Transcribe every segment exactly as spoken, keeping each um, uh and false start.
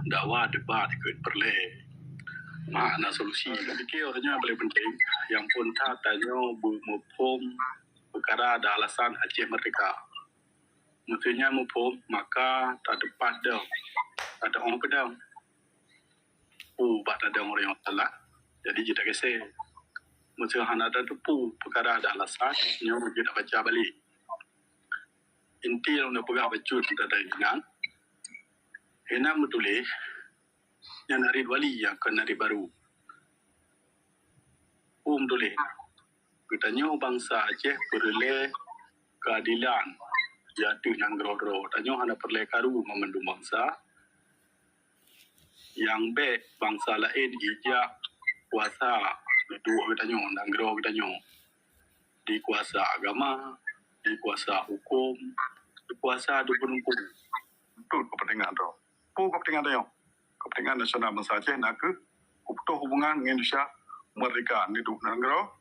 Dakwah debat keu peureulèe. Makna solusi. Pikir awaknyan paling penting, nyang phôn that tanyoe beumuphom peukara dan alasan Aceh Merdeka. Meuseuti nyan muphom, maka tateupat dong, tateu'oh peudong. Peue bak tadong ureueng nyang salah, jadi jeuet tageusé. Meuseuti hana tateupeue peukara dan alasan, nyoe jeuet tabaca balek. Inti nyang neupeugah bacut teuntang inan, inan meutuléh, nyan Narit Wali nyang kon Narit Baru. Peue meutuléh, geutanyoe bansa Aceh peureulèe keuadilan di ateueh nanggroe droe. Tanyoe hana peureulèe karu ngon mandum bansa. Nyang bèk bansa laén jijak kuasa duek geutanyoe, nanggroe geutanyoe. Di kuasa agama, di kuasa huköm, di kuasa dukun-dukun. Beutôi keupeuntengan droe. Peue keupeuntengan tanyoe? Keupeuntengan nasional bansa Aceh na kheueh kuputôh hubungan ngon Indonesia merdeka, neuduek nanggroe,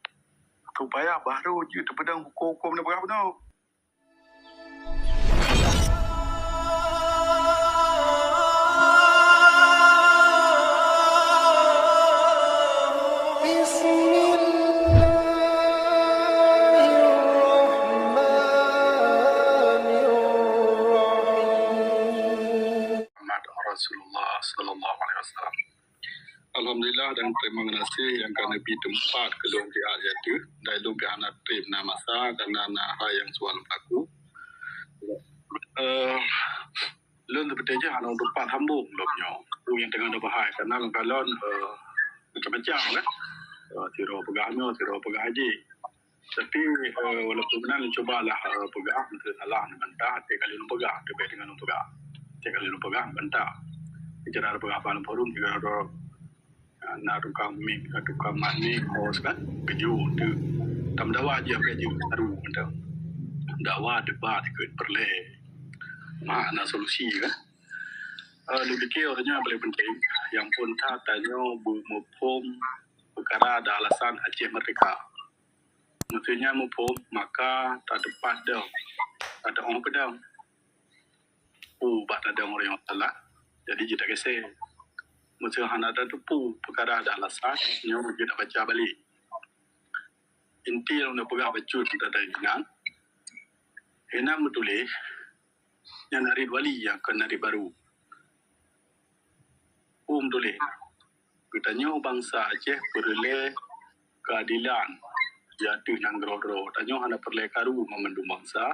supaya barô jeuet teupeudong huköm-huköm nyang peugah bunoe. Bismillahirrahmanirrahim. Muhammad Rasulullah sallallahu alaihi wasallam. Alhamdulillah dan terima kasih nyang ka neubi teumpat keu lôn di ateueh, dan lôn pih hana trép na masa karena na hai nyang sual baku. Eh, lôn seperti je hana teumpat sambung lôn nyoe. Peue nyang teungoh neubahai karena lôn kalon, eh, macam-macam kan. Eh, sidroe peugah nyoe, sidroe peugah jih. Tapi, eh, walaupun meunan, cubalah, eh, peugah, meuseuti salah neubantah, tiep kali lôn peugah, leubeh deungon lôn peugah. Tiep kali lôn peugah, bantah. Cara peugah bak forum, cara, eh, na tukang mik, eh, tukang mat mik, host kan, keujeuet tu. Tam dawa je, apa je, baru mantap. Dawa debat keu peureulèe. Makna solusi kan. Eh, lôn pikir awaknyan paling penting, nyang phôn that tanyoe beumuphom peukara dan alasan Aceh Merdeka. Meuseuti nyan muphom, maka tateupat dong, tateu'oh peudong. Peue bak tadong ureueng nyang salah, jadi jeuet tageusé. Meuseuti hana tateupeue peukara dan alasan, nyoe jeuet tabaca balek. Inti nyang neupeugah bacut teuntang inan, inan meutuléh, nyan Narit Wali nyang kon Narit Baru. Peue meutuléh, geutanyoe bansa Aceh peureulèe keuadilan di ateueh nanggroe droe. Tanyoe hana peureulèe karu ngon mandum bansa.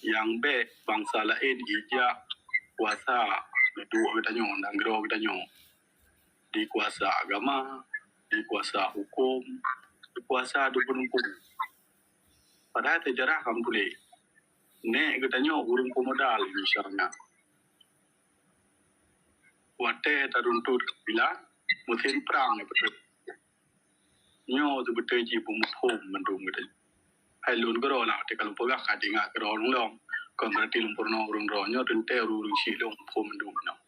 Nyang bèk bansa laén jijak kuasa duek geutanyoe, nanggroe geutanyoe. Di kuasa agama, di kuasa huköm, di kuasa dukun-dukun. Padahai seujarah ka meutuléh, nèk geutanyoe ureueng peumodal Indonesia nyan. Watèe taruntot kabilah, meusén prang, beutôi. Nyoe seubeutôi jih beumuphom mandum geutanyoe. Hai lôn keudroe lah, watèe ka lôn peugah ka teuingat keudroe lôn lom. Kon beurati lôn peurunoe ureueng droe, nyoe teuntèe ureueng syiek lôn muphom mandum nyoe.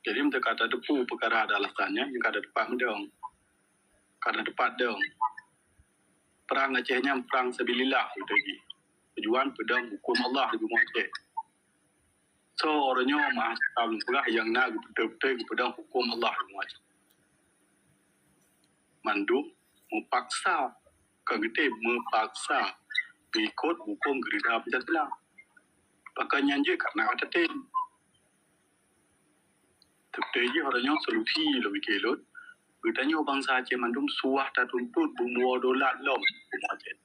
Jadi, meunyoe ka tateupeue peukara dan alasan nyan, ka tateupat meudong. Ka tateupat dong. Prang Aceh nyan prang sabilillah, beutôi jih. Tujuan peudong huköm Allah di bumoe Aceh. Soe uroe nyoe meuasai peugah nyang na geubeutôi-beutôi geupeudong huköm Allah di bumoe Aceh. Mandum meupaksa, ka geutem meupaksa meuikot huköm geurida Pancasila. Pakon nyan jeuet karena ka tatem. Teuntèe jih uroe nyoe solusi lôn pike lôn, geutanyoe bansa Aceh mandum suah tatuntut beumeuwoe dolat lom bumoe Aceh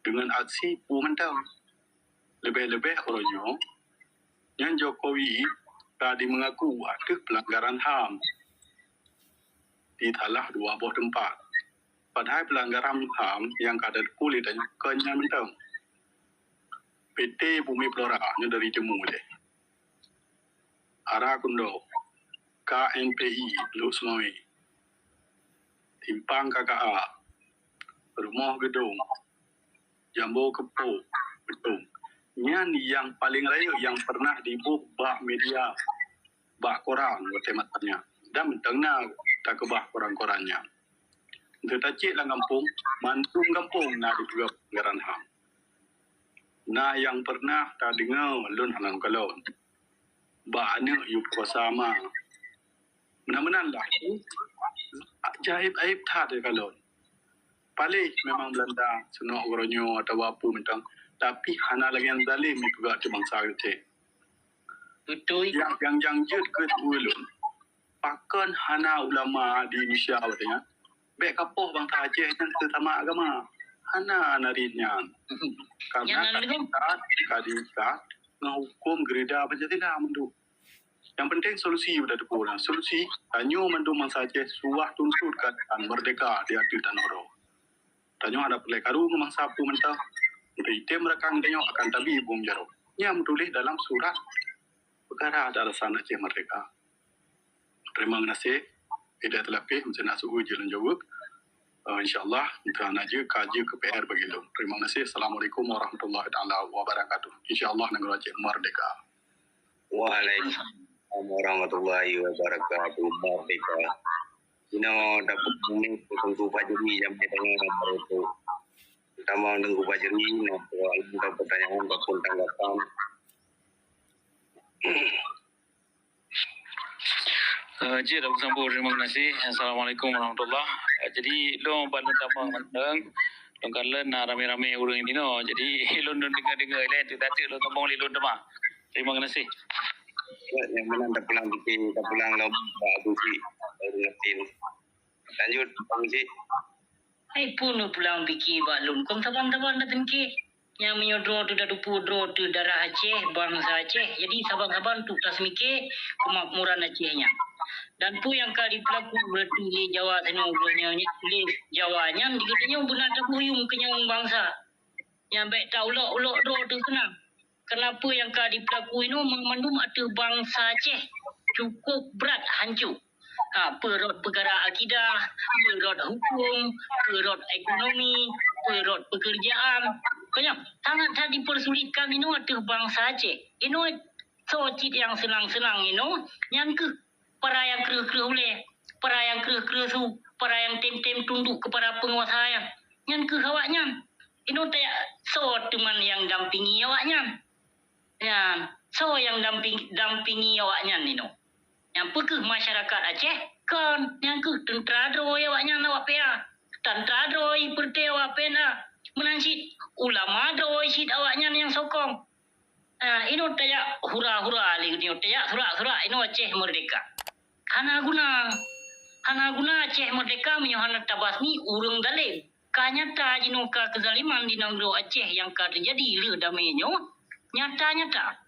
deungon aksi peue mantong. Leubeh-leubeh uroe nyoe, nyan Jokowi ka jimeungaku ateueh peulanggaran HAM di salah dua boh teumpat. Padahai peulanggaran HAM nyang ka tateupeue lé tanyoe kon nyan mantong. P T Bumi Flora nyoe dari Jemu lé. Ara Kundo, K N P I Lhokseumawe, Simpang K K A, Rumoh Geudong, Jambo Keupo, Geudong. Nyan nyang paleng rayeuk nyang pernah jiboh bak media, bak koran watèe masa nyan. Dan mantong na takeubah koran-koran nyan. Teuka cit lam gampông, mandum gampông na jipeugah peulanggaran HAM. Na nyang pernah tadeungoe, lôn hana kalon. bak aneuk yue peukosa ma. Meunan-meunan lah. Jaib-aib that ya kalon. Paléh memang Belanda, sunok geuronyoe atawa peue mantong, tapi hana lagée nyan zalim jipeugah keu bansa Aceh. Beutôi. Nyang, nyang, nyang jeuet keu ulôn, pakon hana ulama di Indonesia watée nyan? Bék kapoh bansa Aceh nyan seusama agama. Hana narit nyan. Karena ka diikat, ka diikat ngon huköm geurida Pancasila mandum. Nyang penting solusi beutateupeue. Solusi, tanyoe mandum bansa Aceh suah tuntot keuadaan merdeka di ateueh tanoh droe. Tanyoe hana peureulée karu ngon bansa peue mantong. Untuk item rakan tanyoe akan tabi bom jaroe. Nyang meutuléh dalam surat peukara dan alasan Aceh merdeka. Terima kasih. Tidak terlapih, meusti na suku je lôn jaweueb. Uh, insya Allah, meusti na je ka je ke P R bagi lôn. Terima kasih. Assalamualaikum warahmatullahi taala wabarakatuh. Insya Allah, nanggroe Aceh merdeka. Waalaikumsalam warahmatullahi wabarakatuh. Merdeka. Inoe dapur ni Teungku Fajri yang bertanya baru tu. Pertama Teungku Fajri, nak ada pertanyaan ataupun tanggapan. Eh, cik, dah bersambung. Terima kasih. Assalamualaikum warahmatullahi. Eh, jadi, lôn ban lôn tamong mantong. Lôn kalon na ramé-ramé ureuëng di no. Jadi, lôn, lôn dengar-dengar ilée tu tadi lôn tamong lé lôn teuma. Terima kasih. Ya, yang mana dah pulang bikin, dah pulang lom, Pak Abu Cik. Baru ngerti. Lanjut, Pak Abu Cik. Hai pun pulang bikin bak lôn. Kong saban-saban dah tengke. Nyang meunyoe droe teuh dak teupeue droe teuh darah Aceh, bansa Aceh. Jadi saban-saban tu taseumiké keumakmuran Aceh nyan. Dan peue nyang ka jipeulaku berarti lé Jawa sinoe uroe nyoe, lé Jawa nyan di geutanyoe beuna tapeuyuem keu nyawöng bansa. Nyang bék taulok-ulok droe teuh keunan. Keureuna peue nyang ka jipeulaku inoe mandum ateueh bansa Aceh cukôp brat hanco. Ha, peue rot peukara akidah, peue rot huköm, peue rot ekonomi, peue rot peukeurjaan. Pokoknya, sangat that dipersulitkan inoe ateueh bansa Aceh. Inoe soe cit nyang seunang-seunang inoe, nyan keuh para nyang kreueh-kreueh ulée, para nyang kreueh-kreueh su, para nyang tem-tem tunduk keu para peunguasa nyan. Nyan keuh awaknyan. Inoe tajak soe teuma nyang dampingi awaknyan. Nyan, soe nyang damping-, dampingi awaknyan inoe? Nyang peu kheueh masyarakat Aceh? Kon, nyang kheueh teuntra droe awaknyan awak P A. Teuntra droe peureute awak P N A. Meunan cit ulama droe cit awaknyan nyang sokong. Ah, inoe tajak hura-hura lé geutanyoe, tajak surak-surak inoe Aceh merdeka. Hana guna. Hana guna Aceh merdeka meunyoe hana tabasmi ureuëng zalem. Ka nyata jinoe ka keuzaliman di nanggroe Aceh nyang ka teujadi lheueh damé nyoe, nyata-nyata.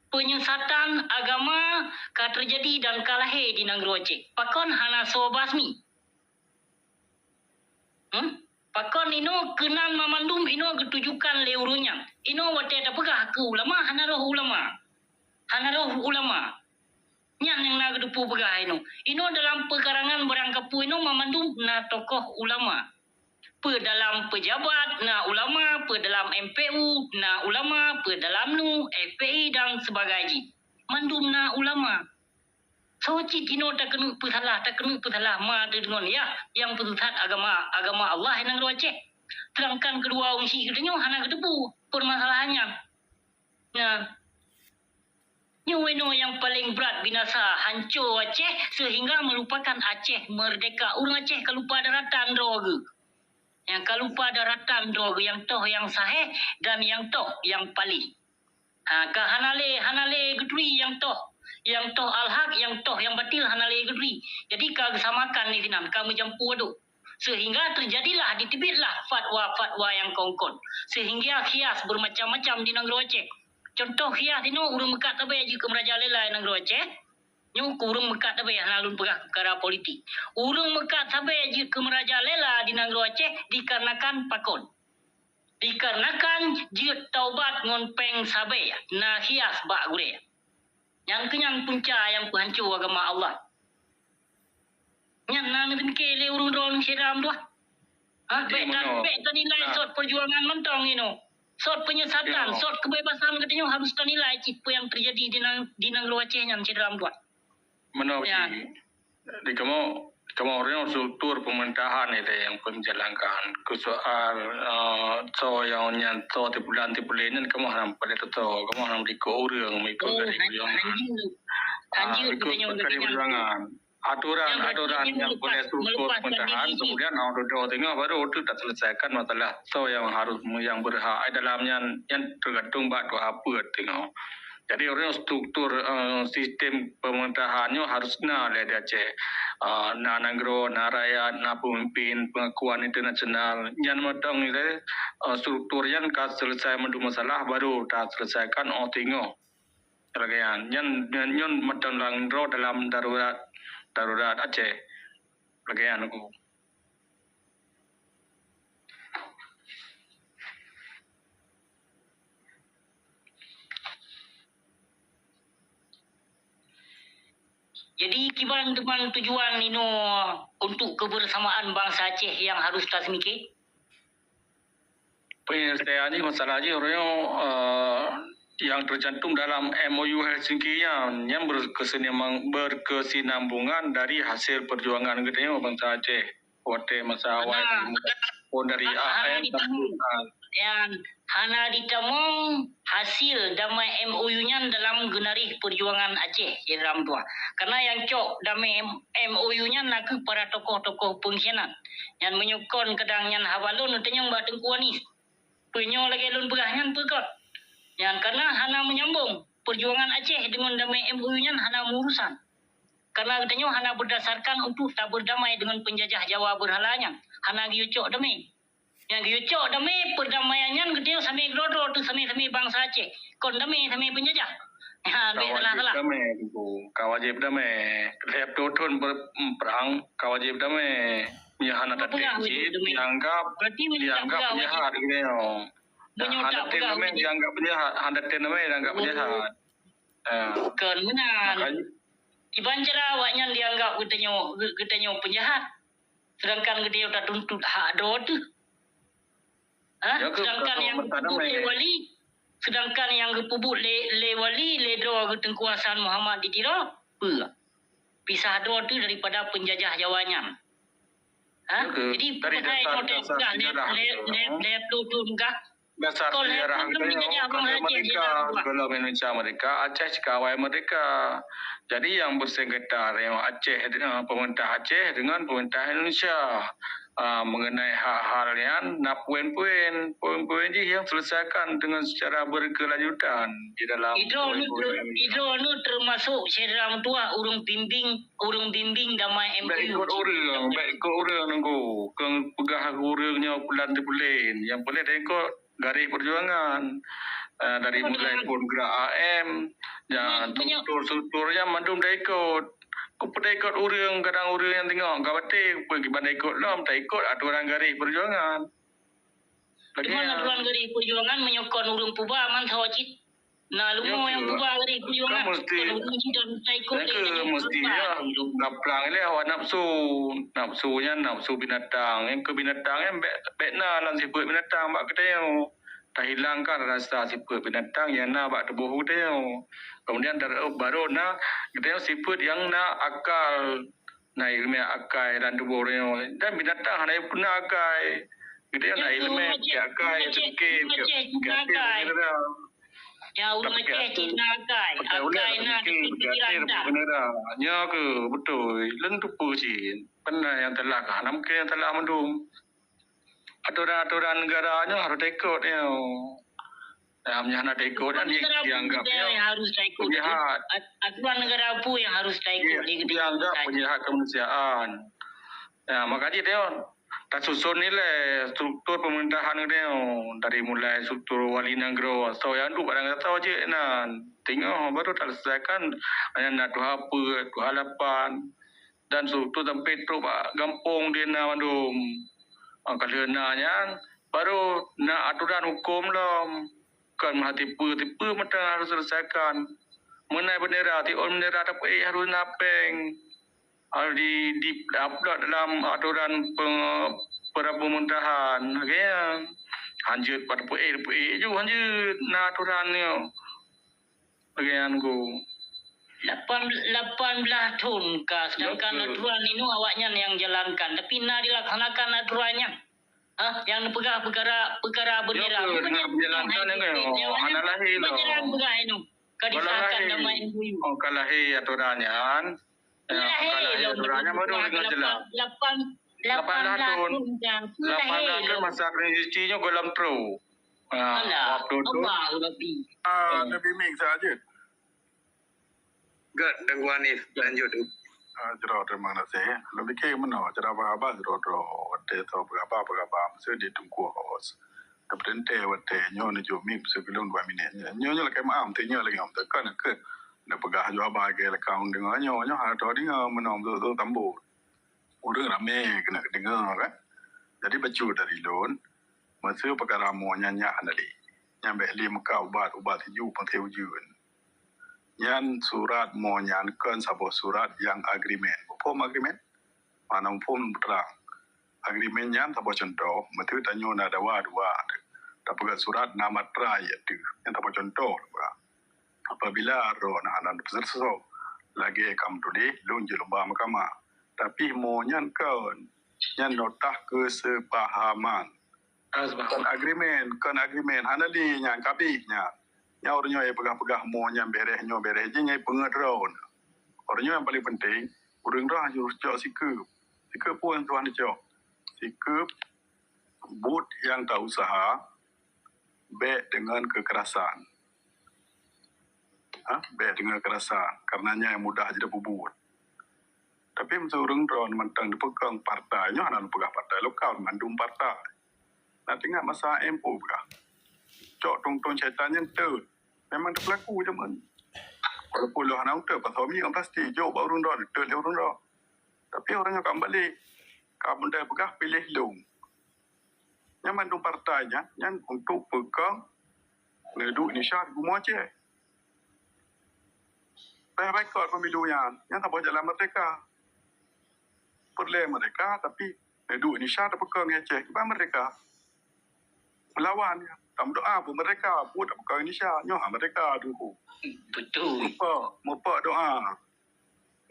Penyesatan agama ka teujadi dan ka lahé di nanggroe Aceh. Pakon hana soe basmi? Hmm? Pakon inoe keunan mamandum inoe geutujukan lé ureuëng nyan? Inoe watée tapeugah keu ulama, hana roh ulama. Hana roh ulama. Nyan nyang na geuteupeue peugah inoe. Inoe dalam peukarangan barang kapeue inoe mamandum na tokoh ulama. Peue dalam peujabat na ulama, peue dalam M P U na ulama, peue dalam nu, F P I dan sebagai jih. Mandum na ulama. Soe cit inoe takeuneuk peusalah, takeuneuk peusalah ma teudeungon yah nyang peusisat agama, agama Allah nanggroe Aceh. Sedangkan keudua ureuëng syiek geutanyoe hana geuteupeue peumasalahan nyan. Nah, nyoe inoe nyang paleng brat binasa hanco Aceh seuhingga meulupakan Aceh merdeka. Ureuëng Aceh ka lupa daratan droe geuh. Nyang ka lupa daratan droe geuh nyang toh nyang saheh dan nyang toh nyang paleng. Ha, ka hana lé, hana lé geuturi nyang toh, nyang toh al-haq, nyang toh nyang batil hana lé geuturi. Jadi ka geusamakan di sinan, ka meujampu aduk. Sehingga terjadilah, diteubietlah fatwa-fatwa nyang kongkon. Sehingga khias bermacam-macam di nanggroe Aceh. Contoh khias inoe ureuëng meukat sabe jeuet keu meurajalela nanggroe Aceh. Nyoe keu ureuëng meukat sabe hana lôn peugah peukara politik. Ureuëng meukat sabe jeuet keu meurajalela di nanggroe Aceh dikarenakan pakon. Dikarenakan jeuet taubat ngon péng sabe na khias bak gurée. Nyan keuh nyan punca nyang peuhanco agama Allah. Nyan na neuteumiké lé ureuëng droeneuh syedara meutuah. Ha, bék tan-, bék tanilai sot peujuangan mantong inoe. Sot penyesatan, sot kebebasan geutanyoe harus tanilai cit peue nyang teujadi di nang-, di nanggroe Aceh nyan syedara meutuah. Meunoe cit. Di kamoe Kamoe ureuëng struktur pemerintahan itu yang menjalankan. Keu soal, eh, soe nyang nyan, soe tipulan tipulen nyan kamoe hana paleng teusoe, kamoe hana meuikot ureuëng, meuikot Oh, dari han-, ureuëng. Hanjeuet. Ah, Hanjeuet ikut geutanyoe kali lagèe nyan. Perjuangan. Aturan, Yang berarti aturan dia yang melepas, boleh struktur melepaskan pemerintahan, diri dia. Kemudian orang duduk tengah baru tu dah selesaikan masalah soe yang harus, yang berhak. Ai dalam nyan, nyan tergantung bak tuha peuet tengah. Jadi orang struktur, eh, sistem pemerintahan nyoe harus na lé di Aceh. Eh, na nanggroe, na rakyat, na pemimpin, pengakuan internasional. Nyan mantong lé, eh, struktur nyan ka selesai mandum masalah baru ta selesaikan oh tengah. Lagèe nyan, nyan, nyan, nyan mantong nanggroe dalam darurat, darurat Aceh. Lagèe nyan aku. Jadi, kiban teuma tujuan inoe untuk kebersamaan bangsa Aceh yang harus tasmike? Penyelesaian jih, masalah jih, ureuëng, eh, yang tercantum dalam M O U Helsinki nyan, nyan berkesinambung-, berkesinambungan dari hasil perjuangan geutanyoe bangsa Aceh. Watèe masa awai Nah, pun dari hana A M ditamong. Sampai Nyan, hana ditamong hasil damai M O U nyan dalam geunarih perjuangan Aceh, Syedara meutuah. Karena nyang cok damai M-, M O U nyan nakeuh para tokoh-tokoh pengkhianat. Nyan meunyoe kon kadang nyan haba lôn neutanyong bak Teungku Anis. Peue nyoe lagèe lôn peugah nyan peue kon? Nyan karena hana menyambung perjuangan Aceh dengan damai M O U nyan hana meurusan. Karena geutanyoe hana berdasarkan untuk taberdamai dengan penjajah Jawa berhala nyan. Hana geuyue cok damai. Nyang geuyue cok damai, perdamaian nyan geutanyoe samé keudroe-droe teuh samé-samé bansa Aceh. Kon damai samé penjajah. Ha, duek Ka wajéb salah-salah. damai, Teungku. Ka wajéb damai. Lhèe ploh thôn ber-, perang, ka wajéb damai. Meunyoe hana Apa tatém peugah wajéb cit, damai? dianggap, Berarti meunyoe tak dianggap peugah wajéb. penjahat geutanyoe. Meunyoe Hana tak tatém peugah damai, wajéb. dianggap penjahat. Hana tatém damai, dianggap Oh. penjahat. Ha. Kon meunan. Makanya Kiban cara awaknyan dianggap geutanyoe, geu-, geutanyoe penjahat. Sedangkan geutanyoe tatuntut hak droe teuh. Ha? Ya, ke-, Sedangkan ke-, nyang ke-, geupeubuet lé wali, sedangkan nyang geupeubuet lé, lé wali, lé droe geuh Teungku Hasan Muhammad di Tiro, peue? Pisah droe teuh daripada penjajah Jawa nyan. Ha? Ya, ke-, Jadi, dari peue dasar, nyoe dasar peugah lé, sejarah lé, kita, lé, ya. lé ploh thôn peugah, Dasar Kon lhèe sejarah pun geutanyoe, penjajah kon bansa Aceh merdeka, jeuet. sebelum Indonesia merdeka, Aceh cit ka awai merdeka. Jadi, nyang beusengketa nyoe Aceh, eh, pemerintah Aceh dengan pemerintah Indonesia. Ah, mengenai hal-hal nyan, na poin-poin, poin-poin jih nyang selesaikan dengan secara berkelanjutan di dalam Idroe nu poin-poin ter-, yang idroe nu termasuk syedara meutuah ureuëng bimbing, ureuëng bimbing damai Bèk M O U ikot cit. ureuëng, bèk ikot ureuëng, Teungku. Keu peugah ureuëng nyoe pulan teuh pulen. Nyang pulen dah ikot garéh peujuangan, eh, dari Apa mulai dengan phon gerak A M, nyan Dengan penye- struktur-struktur nyan mandum taikot. Keupeue taikot ureuëng, kadang ureuëng nyang teungoh ka batèe, peue kiban taikot lom, taikot atoran garéh peujuangan. Lagèe Teuma nyan. aturan garéh peujuangan meunyoe kon ureuëng puba man sawa cit. Na leumo Nyoe nyang keuh, buba garéh peujuangan. Kan meusti, Kon ureuëng sidang taikot nyoe lé keuh nyang meusti buba. ya, gaplang ilèe hawa nafsu. Nafsu nyan nafsu binatang. Nyang keu binatang nyan bèk, bèk na lam sifeuet binatang bak geutanyoe. Tahilangkan rasa sifeuet binatang nyang na bak tuboh geutanyoe. Kemudian dar-, baru na geutanyoe sifeuet nyang na akal. Na ileumèe akai lam tuboh geutanyoe. Dan binatang hana peuna akai. Geutanyoe na Nyoe keuh ileumèe ureuëng Aceh, akai, ureuëng Aceh, teuke, ureuëng Aceh kreatif, kreatif, kreatif, kreatif. Nyan ureuëng Aceh cit na akai, akai na di pikiran dah. Nyoe keuh beutôi, lôn teupeue cit. Peue nyang teulah ka, hana mungken nyang teulah mandum. Atoran-atoran negara nyoe harôh taikot nyoe. Nyang hana taikot nyan di-, dianggap nyoe penjahat. Aturan negara peue nyang harôh taikot? Dianggap penjahat kemanusiaan. Nah, maka jih nyoe tasuson ilèe struktur pemerintahan geutanyoe, dari mulai struktur wali nanggroe, soe nyang duek barang gata jeuet nan. Teungoh baru taselesaikan, nyang na tuha peuet, tuha lapan, dan struktur sampai trok bak gampông di na mandum. Ah, ka lheueh na nyan, baru na aturan huköm lom. Kon meuhati peue-peue mantong harôh selesaikan. Meunai bendera, tiôn bendera tapeuék harôh na pèng. Harôh di, di-upload dalam atoran peng-, pemerintahan. Lagèe nyan. Hanjeuet pat peuék, peuék ju hanjeuet na atoran nyoe. Lagèe nyan ku. Lapan, lapan belas thon ka, sedangkan aturan inoe awaknyan nyang jalankan, tapi na dilaksanakan aturan nyan. Hah? Nyang neupeugah peukara, peukara bendera. Bukan nyang hana lahé lom. Ka disahkan dalam M O U. Oh, ka lahé aturan nyan. Ka lahé aturan nyan baru deungoe jelas. Lapan, lapan belas thon ka. Lapan belas thon masa Keuheng Suci nyoe goh lom troh. Ah, waktu tu. Ah, Nabi Ming saja. Gèt, Teungku Hanif, lanjut. Ah, jroh, terima kasih. Lôn piké meunoe, cara peugah haba sidroe-droe, watèe soe peugah haba, peugah haba, meusti di Teungku Hos. Tapi teuntèe watèe nyoe neujok mic meusti geulong dua minèt. Nyoe, nyoe lakèe meu'ah, meusti nyoe lagèe nyoe, teuka na kheueh. Neupeugah ju haba lagèe lakang deungö nyoe, nyoe hana teudeungö meunoe, meusti sambot. Ureueng ramè keuneuk deungö kan. Jadi bacut dari lôn, meuseu peukara mo nyan nyak hana lé. Nyan bèk lé meuka ubat, ubat sijuek peuntèe ujeuen. Nyan surat mo nyan kon saboh surat nyang agreement. Muphom agreement? Mana muphom peutrang. Agreement nyan saboh cuntoh, meuseu tanyoe na dawa dua, tapeugah surat na matra ié teuh. Nyan saboh cuntoh. Apabila droeneuh hana neupeuseuleusoe, lagèe ka meutuléh, lôn jeuet lôn ba mahkamah. Tapi mo nyan kon, nyan notah keuseupahaman. Kon agreement, kon agreement, hana lé nyan, ka abéh nyan. Nyan uroe nyoe peugah-peugah mo nyan bèrèh, nyoe bèrèh, jih nyan peungeut droeneuh. Uroe nyoe nyang paleng penting, ureueng droeneuh harôh cok sikeup. Sikeup peue nyang tuan cok? Sikeup buet nyang ta-useuha, bèk deungon keukerasan. Ha? Bèk deungon keukerasan, karena nyan mudah jeuet peubuet. Tapi meuseu ureueng droeneuh mantong dipeukong partai, nyoe hana neupeugah partai lokal, mandum partai. Na teuingat masa M O peugah. Cok tong-tong syaitan nyan teuh. Memang teupeulaku jameun. Walaupun lôn hana teuh, pasal minyeuk plastik jok bak ureueng droeneuh, teuh lé ureueng droeneuh. Tapi ureueng nyoe ka meubalek. Ka meunan peugah piléh lôn. Nyan mandum partai nyan, nyan untuk peukong neuduek Indonesia di bumoe Aceh. Payah boikot pemilu nyan, nyan saboh jalan merdeka. Peureulèe merdeka, tapi neuduek Indonesia tapeukong ngon Aceh, kiban merdeka. Melawan, tameudoa pun merdeka, buet tapeukong Indonesia, nyoe hana merdeka, Teungku. Betul. Mupok, mupok doa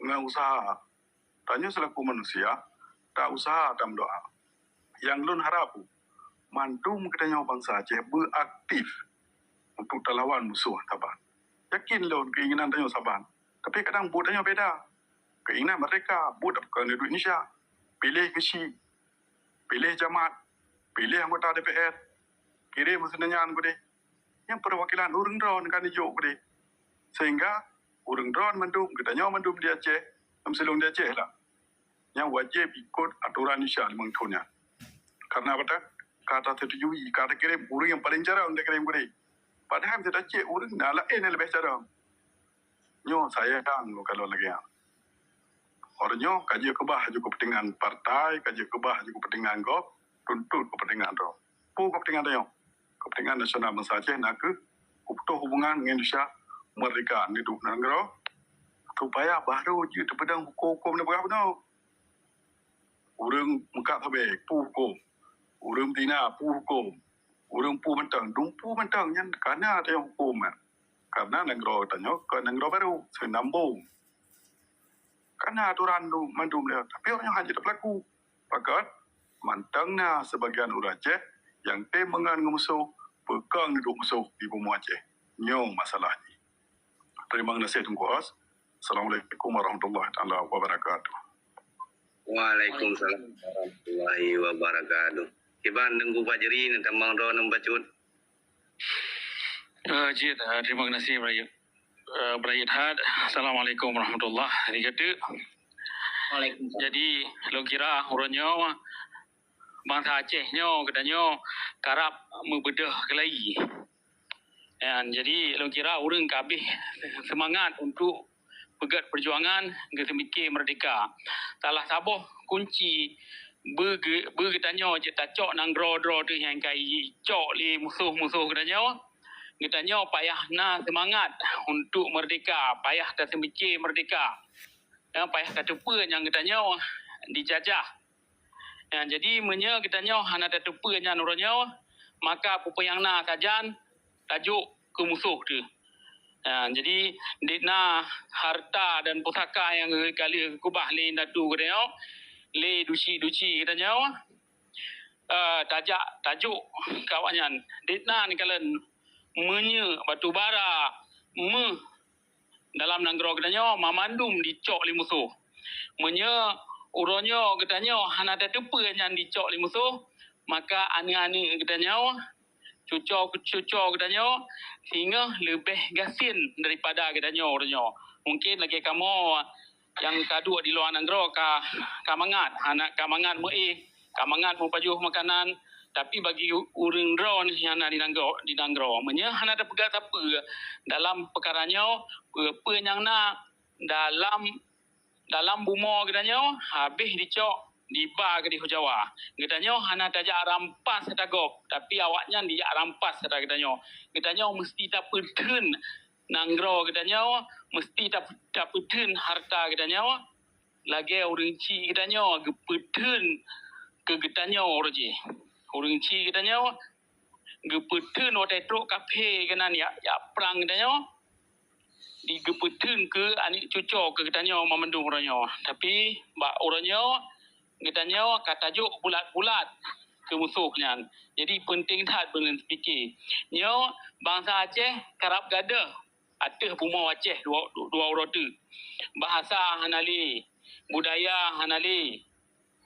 ngon useuha. Tanyoe seulaku manusia, ta-useuha tameudoa. Nyang lôn harab, mandum geutanyoe bansa Aceh beuaktif untuk talawan musoh saban. Yakin lôn keinginan tanyoe saban, tapi kadang buet tanyoe beda. Keinginan merdeka, buet tapeukong neuduek Indonesia. Piléh geuchik, piléh jamat, piléh anggota D P R, kirém seuneunyan keudeh. Nyan peuwakilan ureueng droeneuh ka neujok keudeh. Sehingga ureueng droeneuh mandum, geutanyoe mandum di Aceh, lam silong di Aceh lah. Nyan wajéb ikot atoran Indonesia limong thon nyan. Karena apa? Ka tasetujui, ka takirém ureueng nyang paleng carông takirém keudeh. Padahai meuseuti cit ureueng na laén nyang leubeh carông. Nyoe sayang lôn kalon lagèe nyan. Uroe nyoe ka jeuet keubah laju keupeuntengan partai, ka jeuet keubah laju keupeuntengan gob, tuntut keupeuntengan droe. Peue keupeuntengan tanyoe? Keupeuntengan nasional bansa Aceh na kheueh putôh hubungan ngon Indonesia, merdeka, neuduek nanggroe, supaya barô jeuet teupeudong hukôm-hukôm neupeugah bunoe. Ureueng meukat sabe, peue hukôm. Ureueng Tina, peue hukôm. Ureueng peue mantong, dum peue mantong nyan ka na teuh hukôm nyan. Karena nanggroe tanyoe kon nanggroe barô, seunambong. Ka na atoran dum mandum lé, tapi awaknyan hana jeuet tapeulaku. Pakon, mantong na sibagian ureueng Aceh nyang tem meungon ngon musoh, peukong neuduek musoh di bumoe Aceh. Nyoe masalah jih. Terima kasih Teungku Hos. Assalamualaikum warahmatullahi taala wabarakatuh. Waalaikumsalam warahmatullahi wabarakatuh. Kiban Teungku Fajri, neutamong droeneuh bacut. Eh, jeuet, eh, terima kasih, Brayet. Eh, Brayet Hat. Assalamualaikum warahmatullahi wabarakatuh. Waalaikumsalam. Jadi, lôn kira uroe nyoe, bansa Aceh nyoe, geutanyoe karab meubeudôh keulayi. Nyan, jadi, lôn kira ureueng ka abéh seumangat untuk peugét peujuangan geuseumike meurdehka. Salah saboh kunci beu geu-, beu geutanyoe jeuet tacok nanggroe droe teuh nyang ka icok lé musoh-musoh geutanyoe, geutanyoe payah na seumangat untuk meurdehka, payah taseumike meurdehka. Dan payah tateupeue nyang geutanyoe dijajah. Nyan, jadi, meunyoe geutanyoe hana tateupeue nyan uroe nyoe, maka peue-peue nyang na sajan tajok keu musoh teuh. Ha, jadi, dek na harta dan pusaka nyang ka lheueh geukubah lé indatu geutanyoe, lé duci-duci geutanyoe, eh, tajak tajok keu awaknyan. Dek na neukalon minyeuk, batu bara, méuh dalam nanggroe geutanyoe, mamandum dicok lé musoh. Meunyoe uroe nyoe geutanyoe hana tateupeue nyan dicok lé musoh, maka aneuëk-aneuëk geutanyoe, cuco-cuco geutanyoe singoh leubeh gasien daripada geutanyoe uroe nyoe. Mungken lagée kamoe nyang ka duek di luwa nanggroe ka, ka mangat, hana ka mangat meuéh, ka mangat meupajoh makanan, tapi bagi ureuëng droe nyang na di nanggroe, di nanggroe, meunyoe hana tapeugah sapeue dalam peukara nyoe, peue-peue nyang na dalam, dalam bumoe geutanyoe habéh dicok diba keudeh u Jawa. Geutanyoe hana tajak rampas ata gob, tapi awaknyan dijak rampas ata geutanyoe. Geutanyoe meuseuti tapeutheun nanggroe geutanyoe, meuseuti tap-, tapeutheun harta geutanyoe, lagée ureuëng chik geutanyoe geupeutheun keu geutanyoe uroe jih. Ureuëng chik geutanyoe geupeutheun watée trok kaphé keunan jak, jak prang geutanyoe, di geupeutheun keu aneuëk cuco keu geutanyoe mamandum uroe nyoe. Tapi bak uroe nyoe, geutanyoe ka tajok bulat-bulat keu musoh nyan. Jadi, peunteng that beuneuteupike. Nyoe bansa Aceh karab gadôh ateueh bumoe Aceh dua, dua uroe teuk. Bahasa hana lé, budaya hana lé.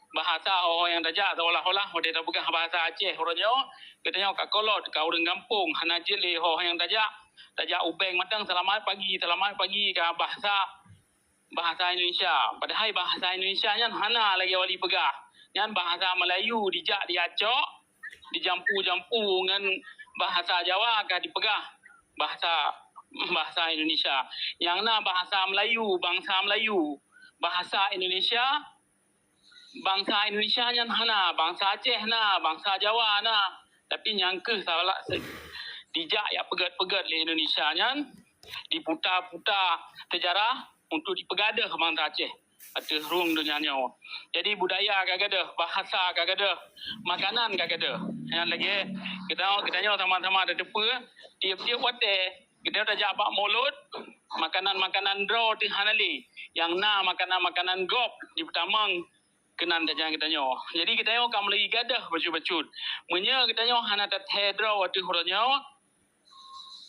Bahasa ho-ho nyang tajak seolah-olah watée tapeugah bahasa Aceh uroe nyoe, geutanyoe ka kolot, ka ureuëng gampông, hana jeuet lé ho-ho nyang tajak. Tajak ubeng mantong, "Selamat pagi, selamat pagi," ka bahasa, bahasa Indonesia. Padahai bahasa Indonesia nyan hana lagée wali peugah. Nyan bahasa Melayu dijak diacok, dijampu-jampu ngon bahasa Jawa ka dipeugah bahasa, bahasa Indonesia. Nyang na bahasa Melayu, bansa Melayu. Bahasa Indonesia, bansa Indonesia nyan hana, bansa Aceh na, bansa Jawa na. Tapi nyang kheueh salah se-, dijak jak peugét-peugét lé Indonesia nyan, diputa-puta seujarah untuk dipeugadôh bansa Aceh ateueh rhueng donya nyoe. Jadi, budaya ka gadôh, bahasa ka gadôh, makanan ka gadôh. Nyan lagée geutanyoe, geutanyoe sama-sama tateupeue, tieb-tieb watée geutanyoe tajak bak mulod, makanan-makanan droe teuh hana lé. Nyang na makanan-makanan gob jipeutamong keunan tajak geutanyoe. Jadi, geutanyoe ka mulai gadôh bacut-bacut. Meunyoe geutanyoe hana tathée droe ateueh uroe nyoe,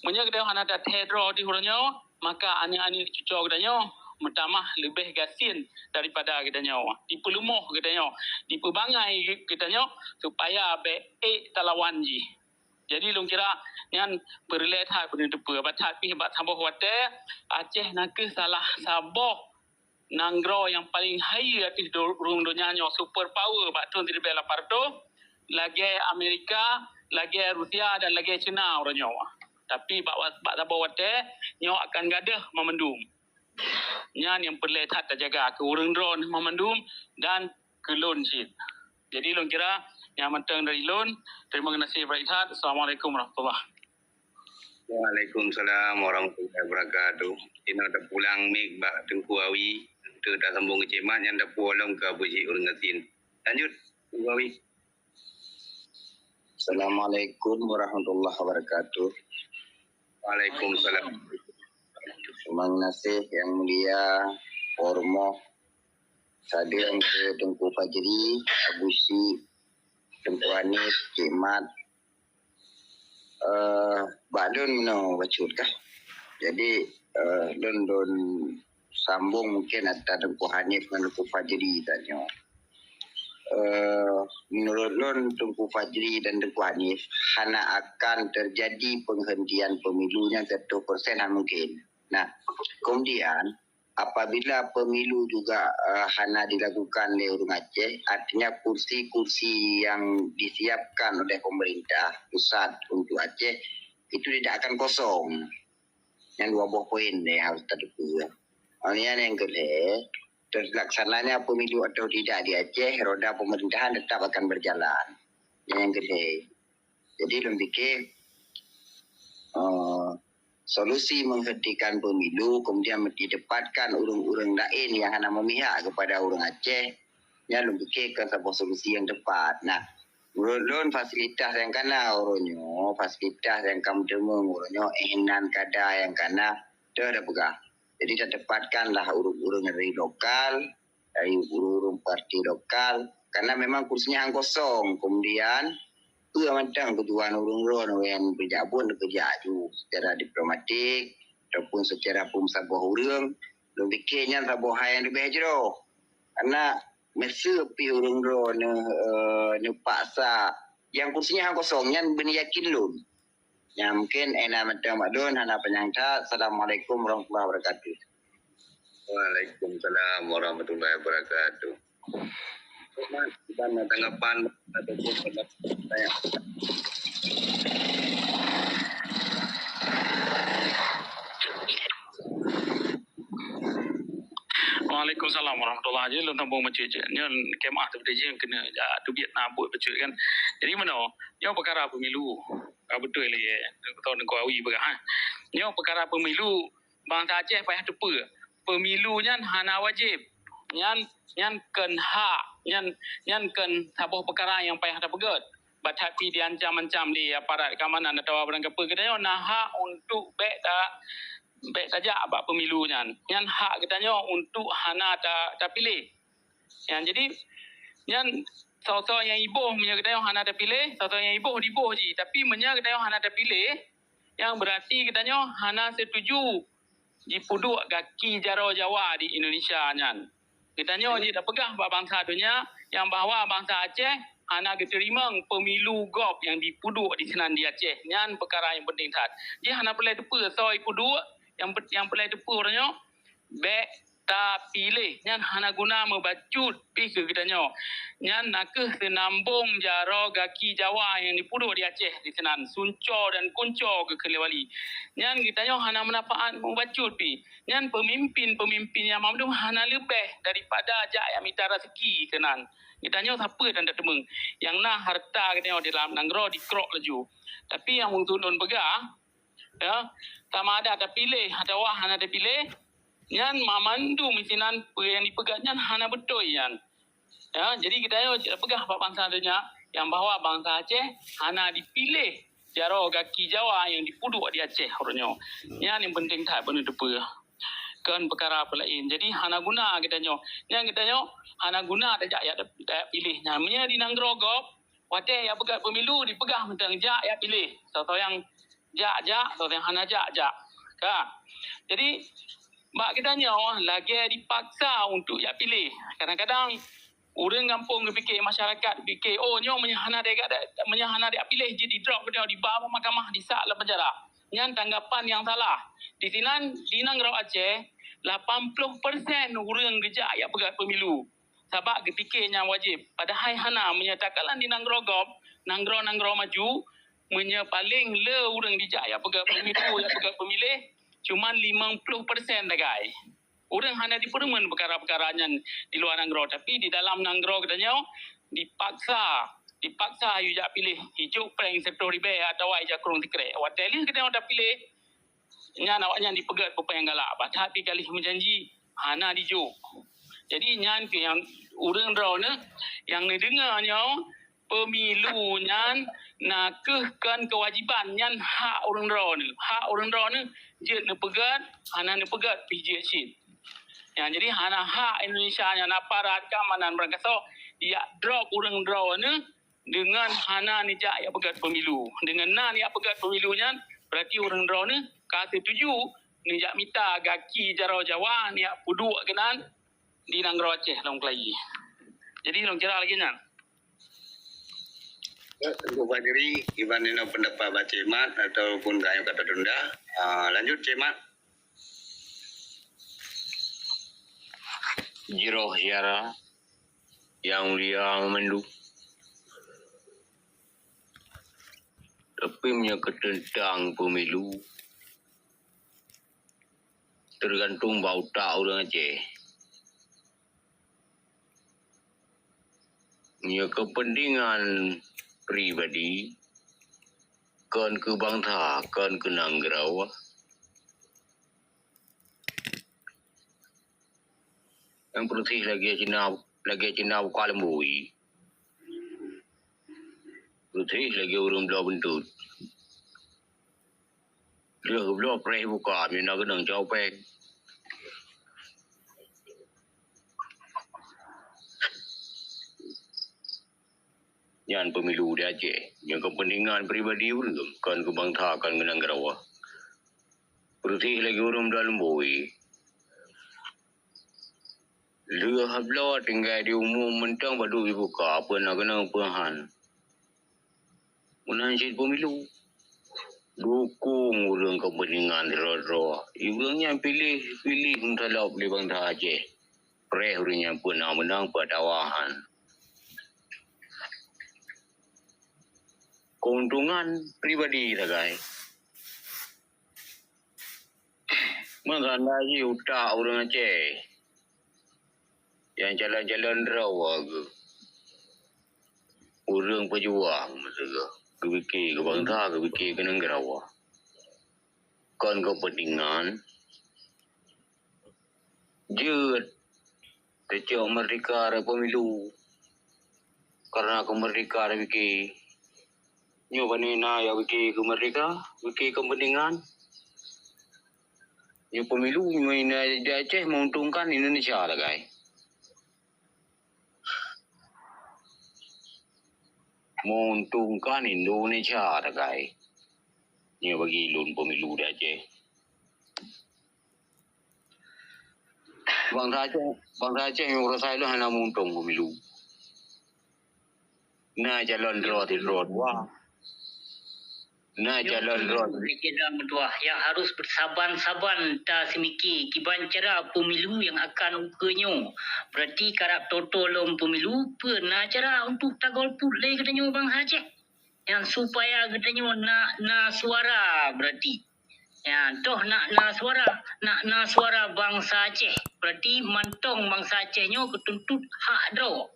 meunyoe geutanyoe hana tathée droe ateueh uroe nyoe, maka aneuëk-aneuëk cuco geutanyoe meutamah leubeh gasien daripada geutanyoe. Dipeuleumah geutanyoe, dipeubangai geutanyoe supaya bék ék talawan jih. Jadi, lôn kira nyan peureulée that beuneuteupeu. Bah that pih bak saboh watée, Aceh na kheueh salah saboh nanggroe nyang paleng hayeue ateueh do-, rhueng donya nyoe, super power bak thon siribée lapan reutôh, lagée Amerika, lagée Rusia dan lagée Cina uroe nyoe. Tapi bak wa-, bak saboh watée, nyoe akan gadôh mamandum. Nyan nyang peureulée that tajaga keu ureuëng droeneuh mamandum dan keu lôn cit. Jadi, lôn kira nyan mantong dari lôn. Terima kasih banyak that. Assalamualaikum warahmatullahi. Waalaikumsalam warahmatullahi wabarakatuh. Inoe tapulang mik bak Teungku Awi untuk tasambong keu cemat, nyan tapuwoe lom keu Abu Jih ureuëng gasien. Lanjut, Teungku Awi. Assalamualaikum warahmatullahi wabarakatuh. Waalaikumsalam. Terima kasih Yang Mulia, hormoh, sadeueng keu Teungku Fajri, Abu Syik, Teungku Hanif, Cik Mat, eh, bak lôn meunoe bacut kah. Jadi, eh, lôn, lôn sambong mungken ata Teungku Hanif ngon Teungku Fajri tanyoe. Eh, menurut lôn, Teungku Fajri dan Teungku Hanif, hana akan terjadi penghentian pemilu nyan seratus persen hana mungkin. Nah, kemudian, apabila pemilu juga, eh, hana dilakukan oleh ureuëng Aceh, artinya kursi-kursi yang disiapkan oleh pemerintah pusat untuk Aceh itu tidak akan kosong. Nyan dua boh poin deh harus tateupeue. Kemudian yang kedua, terlaksananya pemilu atau tidak di Aceh, roda pemerintahan tetap akan berjalan. Nyan yang kedua. Jadi, lôn pikir, eh, solusi menghentikan pemilu, kemudian ditempatkan ureuëng-ureuëng laén nyang hana memihak kepada ureuëng Aceh, nyan lôn pikir kon saboh solusi nyang tepat. Nah, Menurut lôn, fasilitas nyang kana uroe nyoe, fasilitas nyang ka meuteumèe uroe nyoe, eh, nan kada nyang kana, teuh tapeugah. Jadi, tatempatkanlah ureueng-ureueng dari lokal, dari ureueng-ureueng parti lokal, karena memang kursinya han kosong. Kemudian, peue mantong tujuan ureueng droe nyang beujak buet, beujak aju secara diplomatik ataupun secara peumeusaboh ureueng, lôn pikir nyan saboh hai nyang leubeh jroh. Karena meuseu pih ureueng droe neu-, eh, neupaksa, nyang kursinya han kosong, nyan beuneuyakin lôn. Nyan mungkin ena mantong bak lôn, hana panyang that. Assalamualaikum warahmatullahi wabarakatuh. Waalaikumsalam warahmatullahi wabarakatuh. Cuma, kita ada tanggapan ataupun pendapat saya. Waalaikumsalam warahmatullahi. Jadi, lôn sambung bacut je. Nyan kemah tu, dia yang kena, ya, tu biar nak buat bacut kan. Jadi, mana? Nyoe peukara pemilu. Ah, beutôi lé, ya. Beutôi Teungku Awi peugah, ha. Nyoe peukara pemilu, bansa Aceh payah teupeue. Pemilu nyan hana wajéb. Nyan, nyan kon hak. Nyan, nyan kon saboh peukara nyang payah tapeugét. Bah that pih diancam-ancam lé aparat keamanan atawa barang kapeue, geutanyoe na hak untuk bèk ta-, bèk tajak bak pemilu nyan. Nyan hak geutanyoe untuk hana ta-, tapiléh. Nyan, jadi, nyan soe-soe nyang iboh, meunyoe geutanyoe hana tapiléh, soe-soe nyang iboh, diboh jih. Tapi meunyoe geutanyoe hana tapiléh, nyan beurati geutanyoe hana setuju jipeuduek gaki jaroe Jawa di Indonesia nyan. Geutanyoe jeuet tapeugah bak bansa donya nyang bahwa bansa Aceh hana geuteurimong pemilu gob nyang jipeuduek disinan di Aceh. Nyan peukara nyang penting that. Jih hana peureulèe teupeue soe jipeuduek, nyang pe-, nyang peureulèe teupeue uroe nyoe, bèk tapiléh. Nyan hana guna meubacut pih keu geutanyoe. Nyan nakeuh seunambong jaroe gaki Jawa nyang jipeuduek di Aceh disinan, sunco dan kunco geukheun lé Wali. Nyan geutanyoe hana meunafaat meubacut pih. Nyan peumimpin-peumimpin nyang mandum hana leubeh daripada jak jak mita raseuki keunan. Geutanyoe sapeue tan tateumeung. Nyang na hareuta geutanyoe di dalam nanggroe dikrok laju. Tapi nyang meukeusud lôn peugah, ya, sama ada tapiléh atawa hana tapiléh, nyan mamandum isinan peue nyang jipeugah nyan hana beutôi nyan. Ya, jadi geutanyoe jeuet tapeugah bak bansa donya nyang bahwa bansa Aceh hana jipiléh jaroe gaki Jawa nyang jipeuduek di Aceh uroe nyoe. Nyan nyang penting that beuneuteupeu. Kon peukara peue laén. Jadi hana guna geutanyoe. Nyan geutanyoe hana guna tajak jak, jak piléh nyan. Meunyoe di nanggroe gob, watèe jak peugét pemilu dipeugah mantong jak jak piléh. Soe-soe nyang jak-jak, soe-soe nyang hana jak-jak. Ka. Jadi, bak geutanyoe lagèe dipaksa untuk jak piléh. Kadang-kadang ureueng gampông geupike, masyarakat geupike, "Oh, nyoe meunyoe hana deuh, meunyoe hana deuh piléh jeuet didrop geutanyoe, diba u mahkamah, disak lam penjara." Nyan tanggapan nyang salah. Disinan, di nanggroe Aceh, lapan ploh persen ureueng geujak jak peugét pemilu. Sabab geupike nyan wajéb. Padahai hana, meunyoe takalon di nanggroe gob, nanggroe-nanggroe maju, meunyoe paleng le ureueng dijak jak peugét pemilu, jak peugét pemiléh, cuman limong ploh persen sagai. Ureueng hana jipeureumeun peukara-peukara nyan di luwa nanggroe, tapi di dalam nanggroe geutanyoe dipaksa, dipaksa yue jak piléh, ijok péng siratoh ribèe atawa ija krueng sikrek. Watèe lheueh geutanyoe tapiléh, nyan awaknyan jipeugét peue-peue nyang galak, bah that pih ka lheueh meujanji hana dijok. Jadi nyan keuh nyang ureueng droeneuh nyang neudeungoe nyoe, pemilu nyan nakeuh kon keuwajiban, nyan hak ureueng droeneuh. Hak ureueng droeneuh jeuet neupeugét, hana neupeugét pih jeuet cit. Nyan jadi hana hak Indonesia nyan, aparat keamanan, barangkasoe jak drop ureueng droeneuh deungon hana neujak jak peugét pemilu. Deungon na neujak peugét pemilu nyan, beurati ureueng droeneuh ka setuju neujak mita gaki jaroe Jawa neujak peuduek keunan di nanggroe Aceh lom keulayi. Jadi lôn kira lagèe nyan. Ya, Teungku Fajri, kiban inoe pendapat Bacik Mat ataupun ka nyoe ka tatunda. Ah, lanjut, Cik Mat. Jroh syedara nyang mulia mandum. Tapi meunyoe keu teuntang pemilu, teugantung bak utak ureueng Aceh. Meunyoe keupeuntengan pribadi, kon keu bansa, kon keu nanggroe, nyang peureusih lagèe Cina, lagèe Cina buka leumbui. Trih lagèe ureueng bloe beuntot. Lheueh geubloe preh buka, meunyoe na keunong cawapèng. Nyan pemilu di Aceh. Nyan kepentingan pribadi ureueng, kon keu bangsa, kon keu nanggroe. Peureutih lagèe ureueng dalam bui. Lheueh bloe tinggai di umum mantong padub jibuka, peue na keunong peue han. Meunan cit pemilu. Dukung ureueng kepentingan droe-droe. Ureueng nyan piléh, piléh meutalop lé bangsa Aceh. Preh ureueng nyan peue na meunang, peue atawa han. Keuntungan pribadi sagai. Meukeunong jih utak ureueng Aceh nyang calon-calon droe geuh. Ureueng peujuang meusigoe, geupike keu bangsa, geupike keu nanggroe. Kon kepentingan jeuet teucok merdeka rot pemilu. Karena keu merdeka tapike. Nyoe pane na nyang pike keu merdeka, pike kepentingan. Nyoe pemilu nyoe di Aceh menguntungkan Indonesia sagai. Menguntungkan Indonesia sagai. Nyoe bagi lôn pemilu di Aceh. Bangsa Aceh, bangsa Aceh nyang rasa lôn hana meuuntông pemilu. Na calon droe sidroe dua. Na calon droe. Meutuah, nyang harus saban-saban taseumike kiban cara pemilu nyang akan ukeue nyoe. Berarti karab toto lom pemilu, peue na cara untuk tagolput lé geutanyoe bangsa Aceh. Nyang supaya geutanyoe na, na suara berarti. Ya, toh nak na suara, nak na suara bangsa Aceh. Berarti mantong bangsa Aceh nyoe geutuntut hak droe.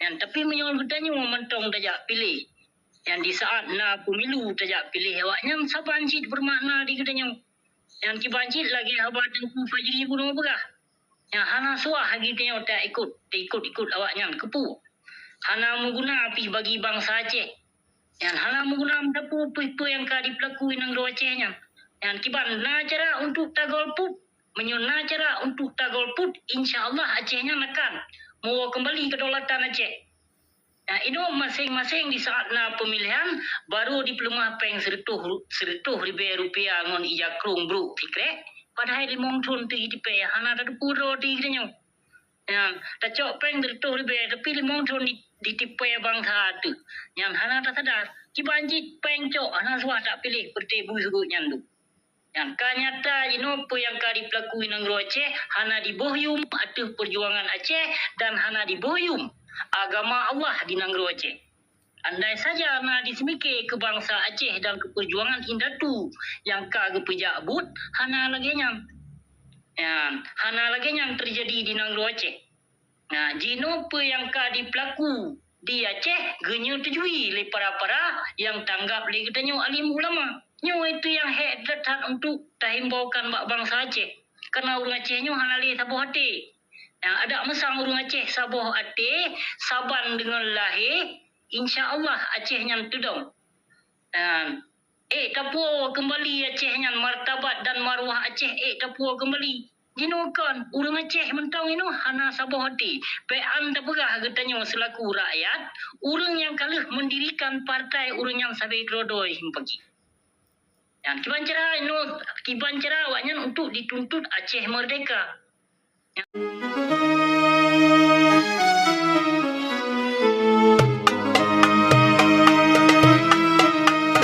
Nyan, tapi meunyoe geutanyoe mantong tajak piléh, nyan di saat na pemilu tajak piléh awaknyan, saban cit bermakna di geutanyoe. Nyan kiban cit lagèe haba Teungku Fajri bunoe peugah. Nyang hana suah geutanyoe taikot, taikot-ikot awaknyan. Keupeue? Hana meuguna pih bagi bangsa Aceh. Nyan hana meuguna meusapeue peue-peue nyang ka jipeulaku nanggroe Aceh nyan. Nyan kiban na cara untuk tagolput. Meunyoe na cara untuk tagolput, insya Allah Aceh nyan akan meuwoe keumbali kedaulatan Aceh. Nah, inoe maséng-maséng di saat na peumilihan, barô jipeuleumah péng sireutôh ru-, sireutôh ribèe rupiah ngon ija krueng brôk sikrek, padahai limong thôn teuh jitipèe, hana tateupeue droe teuh geutanyoe. Nyan, tacok péng sireutôh ribèe, tapi limong thôn di, jitipèe bangsa teuh. Nyan hana tasadar. Kiban cit péng cok, hana suah tapiléh peureté bui seugot nyan dum. Nyan ka nyata jinoe peue nyang ka jipeulaku nanggroe Aceh hana jiboh yum ateueh peujuangan Aceh dan hana jiboh yum agama Allah di nanggroe Aceh. Andai saja na jiseumike keu bangsa Aceh dan keu peujuangan indatu nyang ka geupeujak buet, hana lagèe nyan. Nyan, hana lagèe nyan teujadi di nanggroe Aceh. Nah, jinoe peue nyang ka jipeulaku di Aceh geunyoe teujui lé para-para nyang tanggap lé geutanyoe alim ulama. Nyoe itu nyang hék that-that untuk tahimbaukan bak bangsa Aceh. Karena ureueng Aceh nyoe hana lé saboh até. Nah, adak meusang ureueng Aceh saboh até, saban deungon lahé, insya Allah Aceh nyan teudong. Nah, Ék tapuwoe keumbali Aceh nyan, martabat dan maruah Aceh ék tapuwoe keumbali. Jinoe kon, ureueng Aceh mantong inoe hana saboh até. Bèk an tapeugah geutanyoe seulaku rakyat, ureueng nyang ka lheueh mendirikan partai ureueng nyan sabe keudroe-droe meupakat. Nyan kiban cara inoe, kiban cara awaknyan untuk dituntut Aceh merdeka.